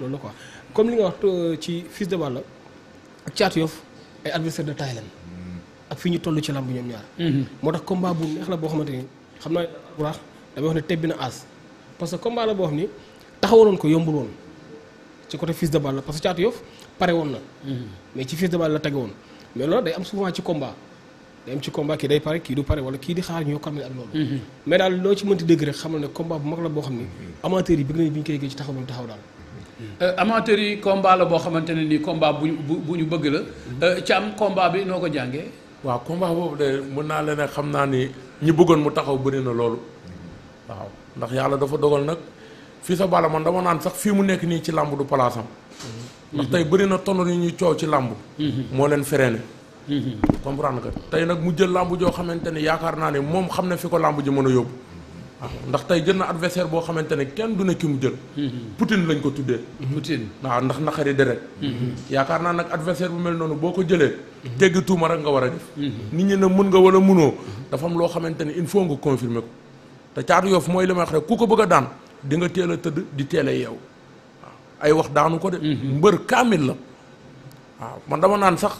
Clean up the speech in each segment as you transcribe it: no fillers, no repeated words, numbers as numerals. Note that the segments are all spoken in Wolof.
loolu la quoi comme li nga wax ci Fils de Balla ak Thiatou Yoff ay adversaire de taille lañ ak fi ñu toll ci lamb ñoom ñaar. moo tax combat bu neex la boo xamante ni xam naa bu baax damay wax ne tebbi na aas parce que combat la boo xam ni taxawaloon ko yombul woon ci côté Fils de Balla parce que Thiatou Yoff pare woon na. mais ci Fils de Balla la tege woon mais loolu day am souvent ci combat. day am ci combat kii day pare kii du pare wala kii di xaar ñoo xam ne ak loolu. mais daal loo ci mënti dégg rek xamal ne combat bu mag la boo xam ni amateurs yi bëgg nañu bi ñu koy yëgee ci taxaw daal. amateurs yi combat la boo xamante ne nii combat bu ñu bëgg la. ci am combat bi noo ko jàngee. waaw combat boobu de mën naa leen xam naa ni ñi bëggoon mu taxaw bëri na loolu. waaw ndax yàlla dafa dogal nag Fils de Balla man dama naan sax fii mu nekk nii ci làmb du palaasam. ndax tey bëri na tonn yu ñuy coow ci làmb. moo leen freiné. comprendre nga tey nag mu jël làmb joo xamante ne yaakaar naa ne moom xam na fi ko làmb ji mën a yóbbu. waaw ndax tey jël na adversaire boo xamante ne kenn du ne ki mu jël. Poutine lañ ko tuddee. Poutine waaw ndax naqari deret. yaakaar naa nag adversaire bu mel noonu boo ko jëlee. teggi tuuma rek nga war a def. nit ñi ne mën nga wala mënoo. dafa am loo xamante ne il faut nga confirmer ko. te Thiatou Yoff mooy li may wax rek ku ko bëgg a daan di nga teel a tëdd di teel a yeew. waaw ay wax daanu ko de. mbër kaamil la. waaw man dama naan sax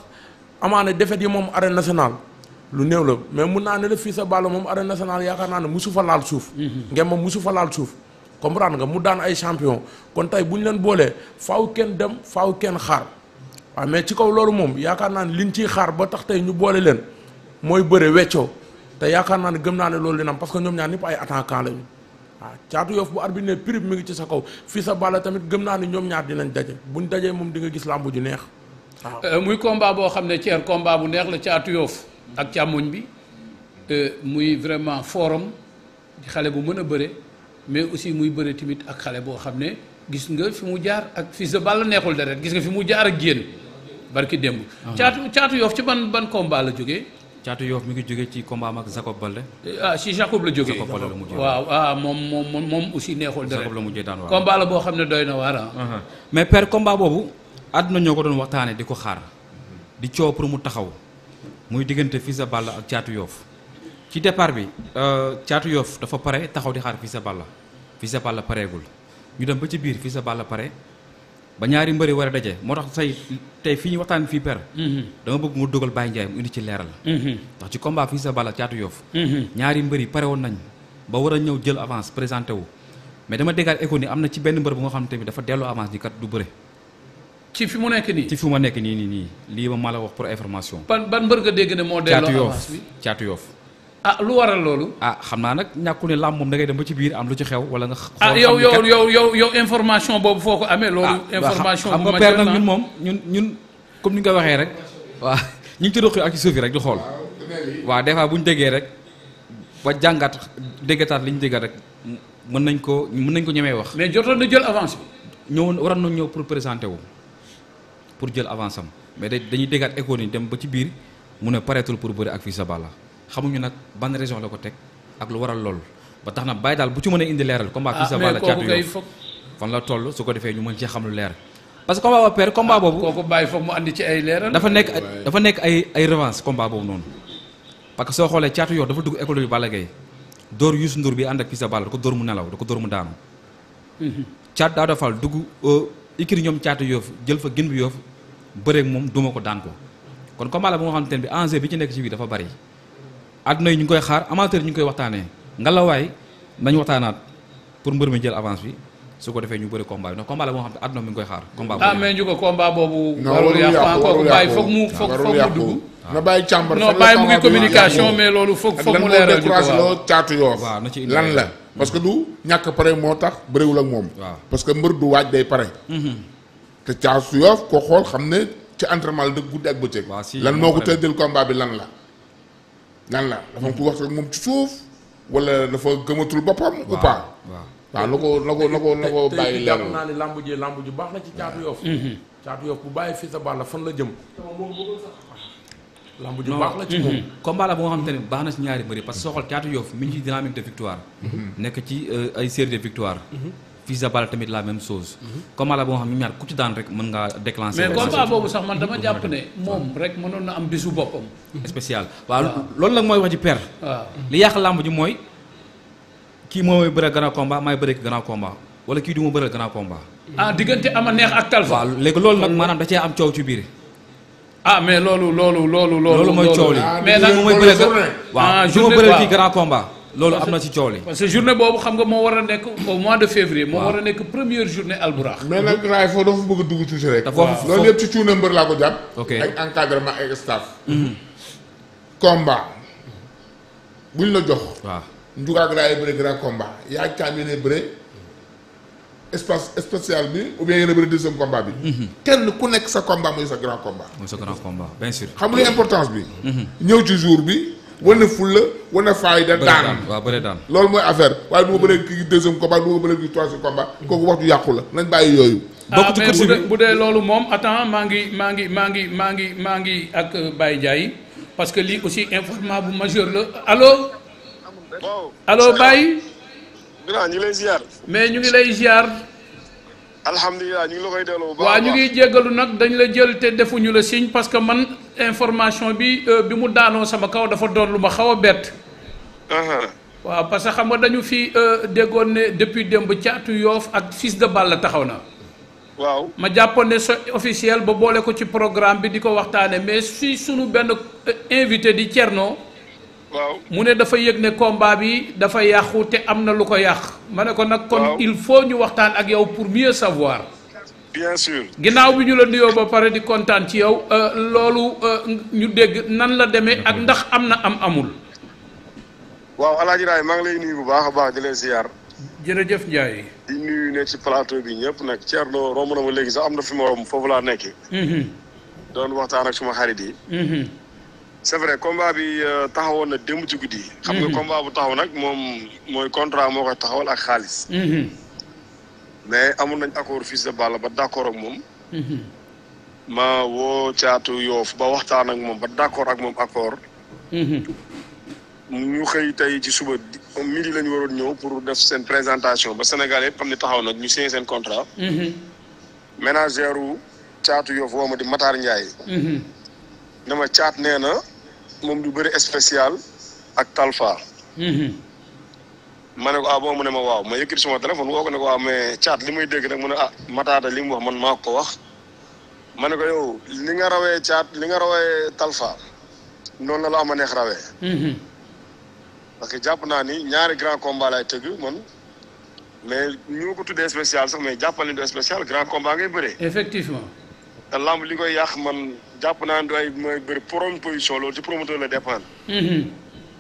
amaane defet yi moom arène nationale. lu néew la mais mun naa ne la Fils de Balla moom arène nationale yaakaar naa ne musu fa laal suuf. ngeen moom musu fa laal suuf. comprendre nga mu daan ay champion kon tey bu ñu leen boolee faaw kenn dem faaw kenn xaar waaw mais ci kaw loolu moom yaakaar naa ne liñ ciy xaar ba tax tey ñu boole leen mooy bëre weccoo te yaakaar naa ne gëm naa ne loolu dina am parce que ñoom ñaar ñëpp ay attaquant lañu waaw Thiatou Yoff bu arbitre ne prix mi ngi ci sa kaw Fils de Balla tamit gëm naa ne ñoom ñaar dinañ daje buñ dajee moom di nga gis làmb ju neex waaw. muy combat boo xam ne Thier combat bu neex la Thiatou Yoff ak càmmoñ bi muy vraiment forum di xale bu mën a bëre mais aussi muy bëre tamit ak xale boo xam ne gis nga fi mu jaar ak Fils de Balla neexul deret gis nga fi mu jaar ak génn barki démb. Thiatou Yoff ci ban combat la jógee. Thiatou Yoff mi ngi jógee ci combat am ak Jacob Balde. Si Jacob la jógee. Jacob Balde la mujjee waaw moom aussi neexul deret. Jacob la mujjee daan waaw. combat la boo xam ne doy na waar mais père combat boobu àdduna ñoo ko doon waxtaanee di ko xaar di coow pour mu taxaw muy diggante Fils de Balla ak Thiatou Yoff ci départ bi Thiatou Yoff dafa pare taxaw di xaar Fils de Balla Fils de Balla pareegul ñu dem ba ci biir Fils de Balla pare ba ñaari mbëri war a daje moo tax tey fii ñu waxtaan fii per dama bëgg mu dugal Baye Ndiaye mu indi ci leeral ndax ci combat Fils de Balla Thiatou Yoff ñaari mbëri pare woon nañ ba war a ñëw jël avance présenté wu mais dama déggaat écho ni am na ci benn mbër bu nga xam ne tamit dafa delloo avance ni kat du bëre ci fi mu nekk nii. ci fi ma nekk nii lii ma la wax pour information. ban mbër nga dégg ne moo delloo avance bi Thiatou Yoff lu waral loolu. xam naa nag ñàkkul ne làmb moom da ngay dem ba ci biir am lu ci xew wala nga. yow information boobu foo ko amee. loolu information xam nga père nag ñun moom ñun comme ni nga waxee rek. waaw ñu ngi ci doxee ak ci suuf yi rek di xool. waaw des fois bu ñu déggee rek ba jàngat déggataat li ñu déggat rek mën nañ ko ñemee wax. mais jotoon na jël avance bi. waroon na ñëw pour présenter wu. pour jël avance am mais dañuy déggaat écho ni dem ba ci biir mu ne pareetul pour bëri ak Fils de Balla xamuñu nag ban raison la ko teg ak lu waral lool ba tax na bàyyi daal bu ci mën a indi leeral combat Fils de Balla Thiatou Yoff fan la toll su ko defee ñu mën cee xam lu leer parce que combat ba père combat boobu kooku bàyyi foog mu andi ci ay leeral dafa nekk ay revanche combat boobu noonu parce que soo xoolee Thiatou Yoff dafa dugg école bi Balla Gaye dóor Youssou Ndour bi ànd ak Fils de Balla da ko dóor mu nelaw da ko dóor mu daanu Thiat daa dafal dugg ikiri ñoom Thiatou Yoff jël fa gën bi Yoff bëreeg moom duma ko daan ko kon combat la bu nga xamante ne bi enjeu bi ci nekk ci biir dafa bari àdduna yi ñu ngi koy xaar amateur yi ñu ngi koy waxtaanee ngalawaay nañu waxtaanaat pour mbër mi jël avance bi su ko defee ñu bëri combat bi ndax combat la bu nga xam ne àdduna mi ngi koy xaar combat mais ñu ko combat boobu warul yàqu kooku bàyyi foog mu dugg na bàyyi càmbar non bàyyi mu ngi communication mais loolu foog mu leeral ñu ko waaw Thiatou Yoff waaw na ci lan la parce que du ñàkk pare moo tax bëriwul ak moom parce que mbër du waaj day pare te Thiatou Yoff ko xool xam ne ci entraînement la dëgg guddi ak bëccëg lan moo ko tëddal combat bi lan la dafa ko wax rek moom ci suuf wala dafa gëmatul boppam ou pas waaw na ko bàyyi leer naa ne lamb ju baax la ci Thiatou Yoff Thiatou Yoff bu bàyyi Fils de Balla fan la jëm lamb ju baax la ci moom combat la bu nga xamante ne baax na ci ñaari mbëri parce que soo xool Thiatou Yoff mi ngi ci dynamique de victoire nekk ci ay série de victoire Fils de Balla tamit la même chose combat la boo xam ne ñaar ku ci daan rek mën ngaa déclencher mais combat boobu sax man dama jàpp ne moom rek mënoon na am bisu boppam spécial waaw loolu nag mooy wax ci père waaw li yàq làmb ji mooy kii mooy bëre grand combat maay bëre grand combat wala kii du ma bëre grand combat ah diggante ama neex ak Talfa. waaw léegi loolu nag maanaam da cee am coow ci biir. ah mais loolu mooy coow li. mais nag mooy bëre waaw journée bëre ci grand combat. loolu am na ci coow li. parce que journée boobu xam nga moo war a nekk au mois de février. moo war a nekk première journée Albourakh. mais nag raay foofu dafa bëgg a dugg tuuti rek. loolu yëpp ci cuune mbër laa ko jàpp. ok ak encadrement ak staff. combat buñ la jox. waaw njugaag raay bëre grand combat yaa caam yéene bëre espace spécial bi ou bien yéene bëre deuxième combat bi. kenn ku nekk sa combat mooy sa grand combat. mooy sa grand combat bien sûr. xam nga importance bi. ñëw ci jour bi. wane fulla wane faayda daan waaw bëre daan loolu mooy affaire waaye du ma bëree kii deuxième combat du ma bëree kii troisième combat kooku wax ju yàqu la nañ bàyyi yooyu. bokk ci course bi bu dee loolu moom attends maa ngi ak Baye Ndiaye parce que lii aussi information bu majeur la allo. allo Baye. Birame ñu ngi lay ziar. mais ñu ngi lay ziar. alhamdulilah ñu ngi la koy delloo bu baax. waaw ñu ngi jéggalu nag dañ la jël te defuñu la signe parce que man information bi mu daanoo sama kaw dafa doon lu ma xaw a bett. waaw parce que xam nga dañu fi déggoon ne depuis démb Caatu Yoof ak Fils de Balla taxaw na. waaw ma jàppoon ne officiel ba boole ko ci programme bi di ko waxtaane mais fii sunu benn invité di Thierno. waaw mu ne dafa yëg ne combat bi dafa yàqu te am na lu ko yàq. ma ne ko nag kon il faut ñu waxtaan ak yow pour mieux savoir. bien sûr. ginnaaw bi ñu la nuyoo ba pare di kontaan ci yow loolu ñu dégg nan la demee ak ndax am na amul. waaw El Hadj Raay maa ngi lay nuyu bu baax a baax di leen ziar. jërëjëf Ndiaye. di nuyu nekk ci plateau bi ñëpp nag Thierno romb na ma léegi sax am na fi ma romb foofu laa nekk. doon waxtaan ak suma xarit yi. c'est vrai combat bi taxawoon na démb ci guddi. xam nga combat bu taxaw nag moom mooy contrat moo koy taxawal ak xaalis. mais amoon nañ accord Fils de Balla ba d'accord ak moom. ma woo Caatu Yoof ba waxtaan ak moom ba d'accord ak moom accord. ñu xëy tey ci suba midi la ñu waroon ñëw pour def seen présentation ba Sénégal yëpp xam ne taxaw na ñu signé seen contrat. ménagère u Caatu Yoof woo ma di Matar Ndiaye. ne ma Caat nee na moom du bëri spécial ak Talfa. ma ne ko ah bon mu ne ma waaw ma yëkkati suma téléphone woo ko ne ko waaw mais Caat li muy dégg nag mu ne ah Mataada li mu wax man maa ko wax. ma ne ko yow li nga rawee Caat li nga rawee Talfa noonu la ama neex rawee. parce que jàpp naa ni ñaari grand combat lay tëgg man mais ñu ma ko tuddee spécial sax mais jàppal ni du spécial grand combat ngay bëree. effectivement. te lamb li koy yàq man jàpp naa ne du ay mooy bëri pour position loolu ci promoteur la dépendre.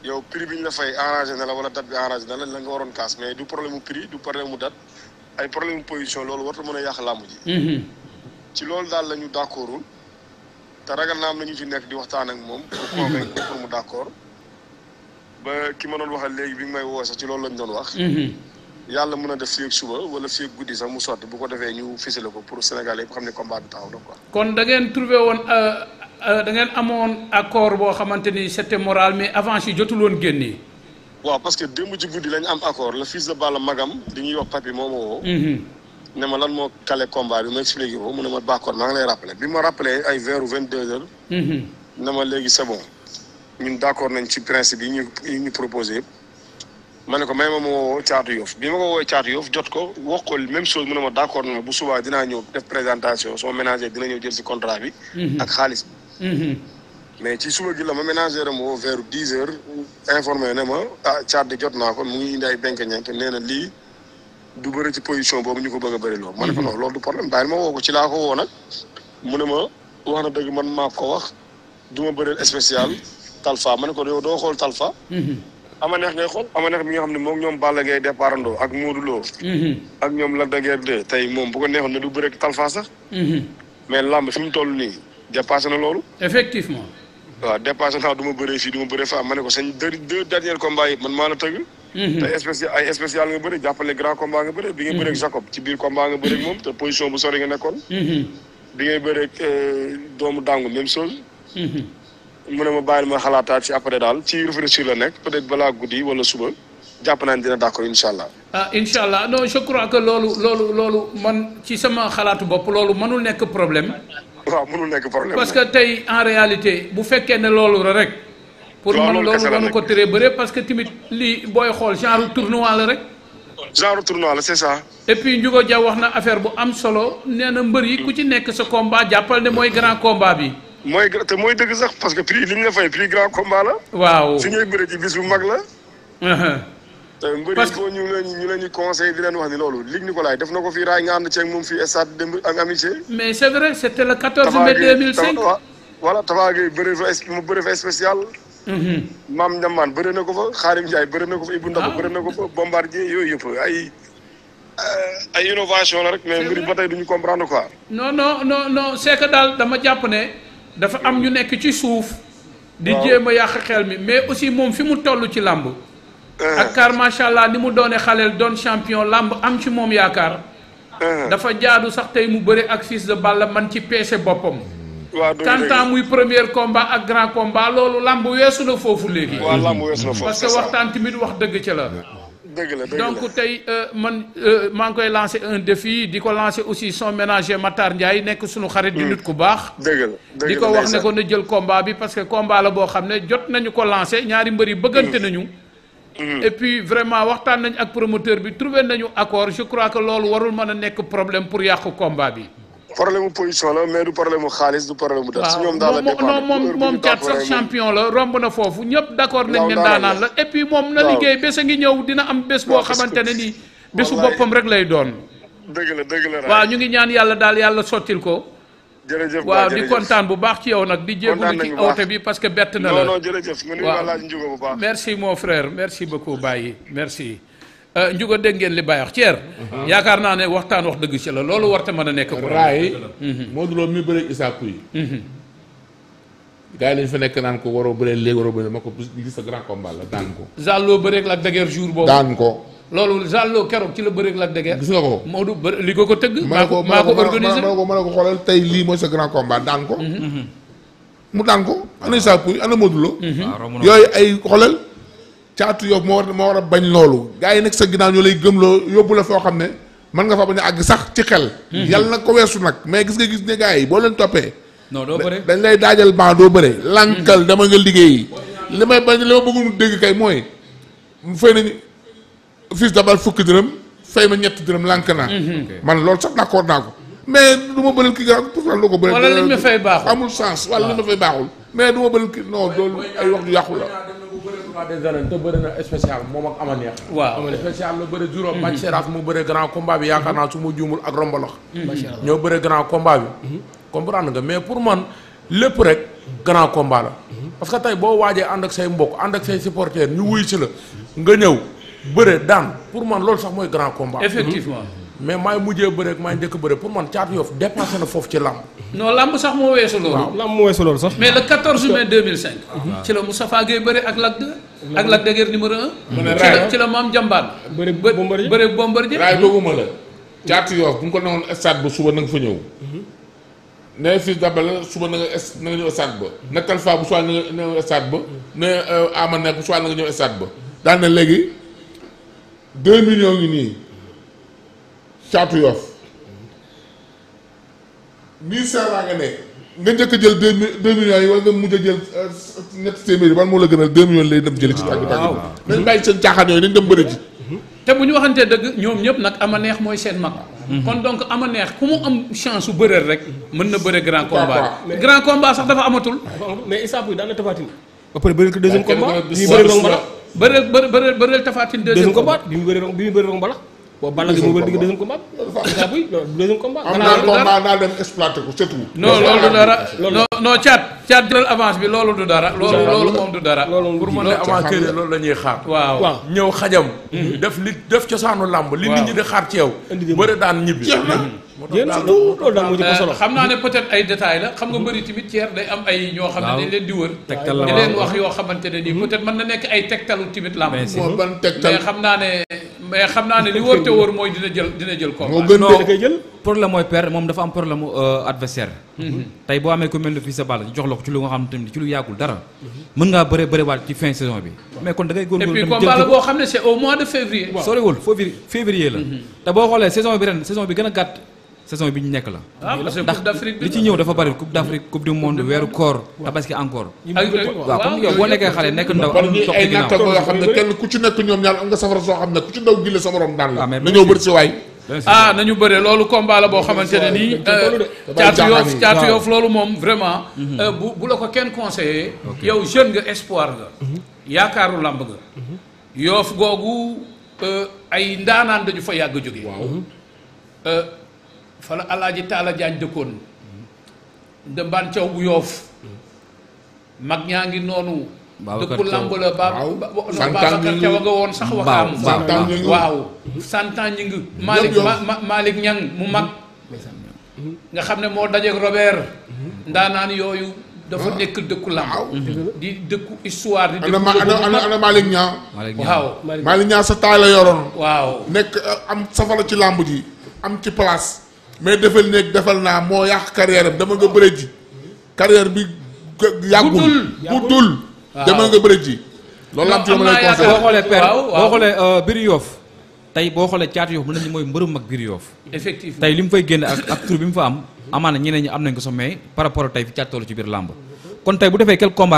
yow prix bi ñu la fay arrangé na la wala date bi arrangé na la nga waroon kaas mais du problème mu prix du problème mu date ay problème mu position loolu warta mën a yàq lamb ji. ci loolu daal la ñu d'accordul te ragal naa am na ñu ci nekk di waxtaan ak moom. pour convaincre pour mu d'accord. ba ki ma doon waxal léegi bi nga may woo sax ci loolu lañ doon wax. yàlla mën a def fii ak suba wala fii ak guddi sax mu sotti bu ko defee ñu fisale ko pour Sénégal yëpp xam ne combat bi taxaw na quoi. kon da ngeen trouvé woon da ngeen amoon accord boo xamante ni c'était moral mais avance yi jotul woon génnee. waaw parce que démb ci guddi lañ am accord le Fils de Balla magam di ñuy wax papi moo ma woo. ne ma lan moo kale combat bi ma expliqué ko mu ne ma d'accord maa ngi lay rappelé bi ma rappelé ay vers 22h. ne ma léegi c'est bon. ñun d'accord nañ ci principe yi ñu proposé yëpp ma ne ko may ma woo Caatu Yoof bi ma ko woowee Caatu Yoof jot ko wax ko même chose mu ne ma d'accord na bu subaa dinaa ñëw def présentation sama ménager dina ñëw jël ci contrat bi. ak xaalis bi. mais ci suba gi la ma ménager am woo vers 10h informé ne ma ah Caat di jot naa ko mu ngi indi ay benk ñeent nee na lii du bëri ci position boobu ñu ko bëgg a bëri loolu. ma ne ko non loolu du problème bàyyi ma woo ko ci laa ko woo nag mu ne ma wax na dëgg man maa ko wax du ma bëreel spécial. Talfa ma ne ko yow doo xool Talfa. ama neex ngay xool ama neex mi nga xam ne moom ñoom Balla Gaye départandoo ak Modou Lo. ak ñoom Lac de Guiers 2 tey moom bu ko neexoon ne du bëre ak Talfa sax. mais lamb fi mu toll nii dépassé na loolu. effectivement. waaw dépassé naa du ma bëree fii du ma bëree fa ma ne ko seen deux derniers combats yi man maa la tëgg. tey spécial ay spécial nga bëri jàppale grand combat nga bëri bi nga bëri ak Jacob ci biir combat nga bëri ak moom te position bu sori nga nekkoon. bi ngay bëri ak doomu dàngu même chose. mu ne ma bàyyil ma xalaataat ci après daal ci réfléchir la nekk peut-être balaa guddi wala suba jàpp naa ne dina d'accord incha allah. ah incha allah non je crois que loolu man ci sama xalaatu bopp loolu mënul nekk problème. waaw mënul nekk problème parce que tey en réalité bu fekkee ne loolu la rek. pour man loolu mënu ko teree bëre parce que tamit lii booy xool genre tournoi la rek. genre tournoi la c'est ça. et puis Ndiouga Dia wax na affaire bu am solo nee na mbër yi ku ci nekk sa combat jàppal ne mooy grand combat bi. mooy dëgg sax parce que prix li ñu la fay prix grand combat la. waaw fi ngay bëre ci bis bu mag la. te mbër yi boo ñu leen ñu conseil di leen wax ni loolu Luc Nicolaï def na ko fii raay nga ànd ceeg moom fii stade démb ak amitié. mais c'est vrai c'était le 14 mai 2005. voilà Tafa Gueye bëre fa spécial. Maam Ndiambane bëre na ko fa Xaarim Ndiaye bëre na ko fa Ibou Ndabo bëre na ko fa Bombardier yooyu yëpp ay innovation la rek mais mbir ba tey duñu comprendre quoi. non c'est que daal dama jàpp ne dafa am ñu nekk ci suuf. di jéem a yàq xel mi mais aussi moom fi mu toll ci làmb. ak car macha allah ni mu doone xaleel doon champion làmb am ci moom yaakaar. dafa jaadu sax tey mu bëre ak Fils de Balla man ci peese boppam. waaw tant muy premier combat ak grand combat loolu lamb weesu na foofu léegi. waaw lamb weesu na foofu parce que waxtaan tamit wax dëgg ca la. dëgg la donc tey man maa ngi koy lancer un défi di ko lancer aussi son ménager Matar Ndiaye nekk suñu xarit di nit ku baax. dëgg la di ko wax ne ko na jël combat bi parce que combat la boo xam ne jot nañu ko lancer ñaari mbër yi bëggante nañu. et puis vraiment waxtaan nañ ak promoteur bi trouvé nañu accord je crois que loolu warul mën a nekk problème pour yàqu combat bi. problème mu position la mais du problème mu xaalis du problème mu dara. si ñoom daal la dépendre moom caat sax champion la romb na foofu ñëpp d'accord nañ ne daanaan la et puis moom na liggéey bés a ngi ñëw dina am bés boo xamante ne nii bésu boppam rek lay doon. dëgg la waaw ñu ngi ñaan yàlla daal yàlla sottil ko. jërëjëf waaw di kontaan bu baax ci yow nag di jégalu ci awte bi parce que bett na la. non jërëjëf nga nuyu laaj Ndiouga bu baax. merci mon frère merci beaucoup Baye merci. Ndiouga dégg ngeen li Baye wax Thier. yaakaar naa ne waxtaan wax dëgg ci la loolu warta mën a nekk. raay Modou Lo mi bëre Issa Pouye. gars yi lañ fa nekk naan ko waroo bëree léegi waroo bëree ma ko gis sa grand combat la daan ko. Zallo bëreeg Lac de Guiers jour boobu. daan ko. loolu Zallo keroog ci la bëreeg Lac de Guiers. gis nga ko Modou bëri li ko tëgg. maa ko organisé ma ne ko xoolal tey lii mooy sa grand combat daan ko. mu daan ko ana Issa Pouye ana Modou Lo. yooyu ay xoolal. caatu yow moo war a bañ loolu gars yi nekk sa ginnaaw ñoo lay gëmloo yóbbu la foo xam ne mën nga fa bañ a àgg sax ci xel. yàlla nag ko weesu nag mais gis ne gars yi boo leen toppee. non doo bëre dañ lay daajal ban doo bëre. lankal dama nga liggéeyi. li ma bëggul dégg kay mooy fay nañu Fils de Balla fukki dërëm fay ma ñetti dërëm lank naa. man loolu sax d'accord naa ko. mais du ma bëreel kii gars pourtant loo ko bëreel. wala li ma fay baaxul amul sens wala li ma fay baaxul. mais du ma bëreel kii non loolu ay wax ju yàqu la. des arènes te bëri na spécial moom ak ama neex. waaw spécial la bëri juróom. Bac Seras mu bëri grand combat bi yaakaar naa su ma juumul ak Rombolox. ñoo bëri grand combat bi. comprendre nga mais pour man lépp rek grand combat la. parce que tey boo waajee ànd ak say mbokk ànd ak say supporters ñu wuy si la nga ñëw bëre daan pour man loolu sax mooy grand combat. effectivement. mais maay mujjee bëre ak maay njëkk bëre pour man Caatu Yoff dépassé na foofu ci lamb. non lamb sax moo weesu loolu. waaw lamb moo weesu loolu sax. mais le 14 mai 2005. ci la Moustapha Gueye bëre ak Lac 2. ak Lac de Guiers numéro 1. ci la Mame Diambane. bëre Bombardier. raay dooguma la. Caatu Yoff bu ñu ko newoon stade ba suba na nga fa ñëw. ne Fils de Balla suba na nga ñëw stade ba. ne Talfa bu soir na nga ñëw stade ba. ne Ama nekk bu soir na nga ñëw stade ba. daan na léegi 2 millions ngi nii. Caatu Yoff nii seeraa nga nekk nga njëkk a jël 2 millions yi wala nga mujj a jël ñetti téeméeri ban moo la gën a 2 millions lay dem jëli ci tàgg tàgg bi nañ bàyyi seen caaxaan yooyu nañ dem bëri ji te bu ñu waxantee dëgg ñoom ñëpp nag ama neex mooy seen mag kon donc ama neex ku mu am chance su bëreel rek mën na bëre grand combat grand combat sax dafa amatul mais Issa Pouye daan na Tapha Tine ba pare bëri ko deuxième combat bi mu bëri rong mbala bëreel Tapha Tine deuxième combat bi mu bëri rong mbala boobu Balla Gaye moo bëri digg deuxième combat Issa Pouye deuxième combat am naa combat naa dem exploité ko c'est tout non loolu du dara non caat jëlal avance bi loolu du dara loolu moom du dara pour mën ne amateur loolu la ñuy xaar waaw ñëw xajam def cosaanu làmb li nit ñi di xaar ci yow bëri daan ñibbi loolu daal moo ci ko solo xam naa ne peut-être ay détails la xam nga bëri tamit Thier day am ay ñoo xam ne dañ leen di wër di leen wax yoo xamante ne nii peut-être mën na nekk ay tegtalu tamit làmb ban tegtal mais xam naa ne li wër te wër mooy dina jël combat moo gën da koy jël problème mooy père moom dafa am problème adversaire tey boo amee ku mel ne Fils de Balla jox la ko ci lu nga xam ne ci lu yàggul dara mën ngaa bëre waat ci fin saison bi mais kon da ngay góorgóorlu et puis combat la boo xam ne c'est au mois de février soriwul février la te boo xoolee saison bi ren saison bi gën a gàtt saison bi ñu nekk la. parce que ndax Coupe d'Afrique li ci ñëw dafa bari Coupe d'Afrique Coupe du monde weeru koor tabaski encore. waaw comme yow boo nekkee xale nekk ndaw am toog ay ci ginnaaw nattagoo yoo xam ne kenn ku ci nekk ñoom ñaar am nga safara soo xam ne ku ci ndaw gile sa morom daan la. mais na ñëw bëri si waay. nañu bëre loolu combat la boo xamante ne nii caatu yoof loolu moom vraiment bu la ko kenn conseillé yow jeune nga espoir nga yaakaaru làmb nga yoof googu ay ndaanaan dañu fa yàgg jóge fa la Alaaji Taala Jaañ dëkkoon Ndëmbaan Caw bu yoof mag ñaa ngi noonu dëkku làmb la Babacar Caw nga woon sax waxaam waaw santan ñi ngi Malick Ñang mu mag nga xam ne moo dajeek Robert ndaanaan yooyu dafa nekk dëkku làmb di dëkku histoire di dëkku ana Malick Ñang waaw Malick Ñang sa taay la yoroon waaw nekk am safara ci làmb ji am ci place mais defal néeg defal naa moo yàq carrière am dama nga bëre ji carrière bi yàggul guddul demal nga bëre ji loolu am ci dama lay conseillé boo xoolee père boo xoolee biir Yoff tey boo xoolee Caatu Yoff mën nañu mooy mbërëm mag biir Yoff effectivement tey li mu fay génn ak tur bi mu fa am amaana ñeneen ñi am nañ ko sax mais par rapport ak tey fi Caatu toll ci biir làmb kon tey bu defee quel combat